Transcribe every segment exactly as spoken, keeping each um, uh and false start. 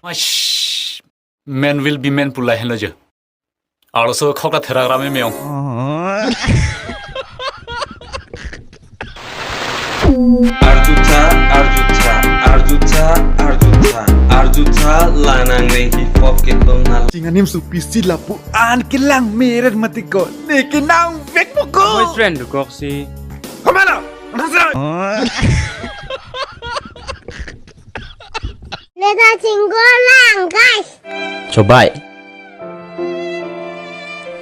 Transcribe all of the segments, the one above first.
Ash, men will be men pu lahelo jo. Arloso khok ta therak ram me ong. Arjutha, arjutha, arjutha, arjutha, arjutha, lanang neng hip hop ke tong nal. Chinganim su pisi lapu an kelang meret mati ko. Ne kenang vek mo ko. Boyfriend kok si. Komala, nasa. Leda chinggo lang, guys. Chobai.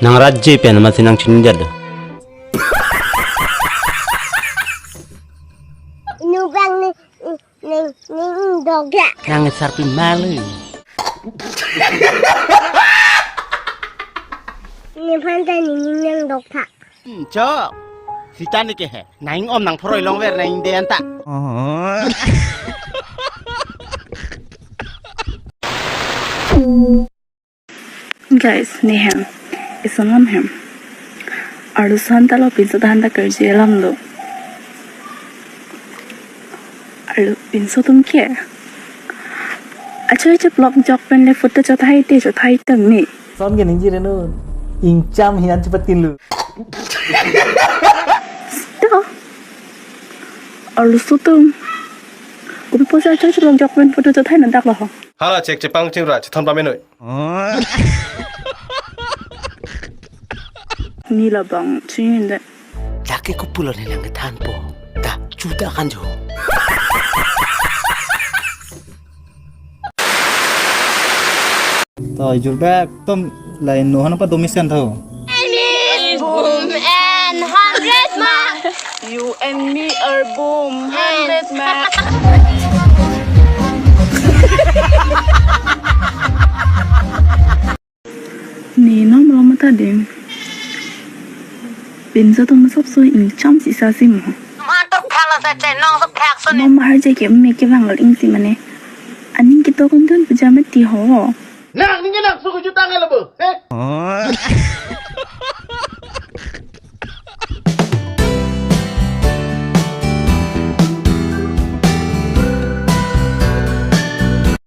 Nang rat je pen masi nang chinjat do. Nubang ni, ni, ni, ni dogla. Nang sarpi malu. Ni phanta ni, ni nang dokta. Hmm, chok. Sita ni ke he. Nang om nang phoroi longver nang inde anta. Guys, ne hem. Isonam hem. Arloso anta lo, pinso ta anta kerje alam lo. Arlo pinso atum ke. Acho acho vlog jok pen le photo chothai te chothai tang ni. Son ke ningji reno, ingcham hian chepatin lu. Sto. Arloso atum. Kopi posa acho acho vlog jok pen photo chothai na dak lo ho. Hala chek chepang chingra chethon pamenoi. Ni labang chin de. Dak ke kopulo ne nang kethan po. Ta chuda kan jo. To jur bek tum lain no hana pa domis kan tho. Boom and hundred mark. You and me are boom, hundred mark. Ni nom lo mata dim. Pinso atum masap so ingcham sisa si mo. Nom har je ke me kevang lo ing si mane. Aning ketok un dun puja mati ho. Nang ning nang suku jutang lo bo. Eh?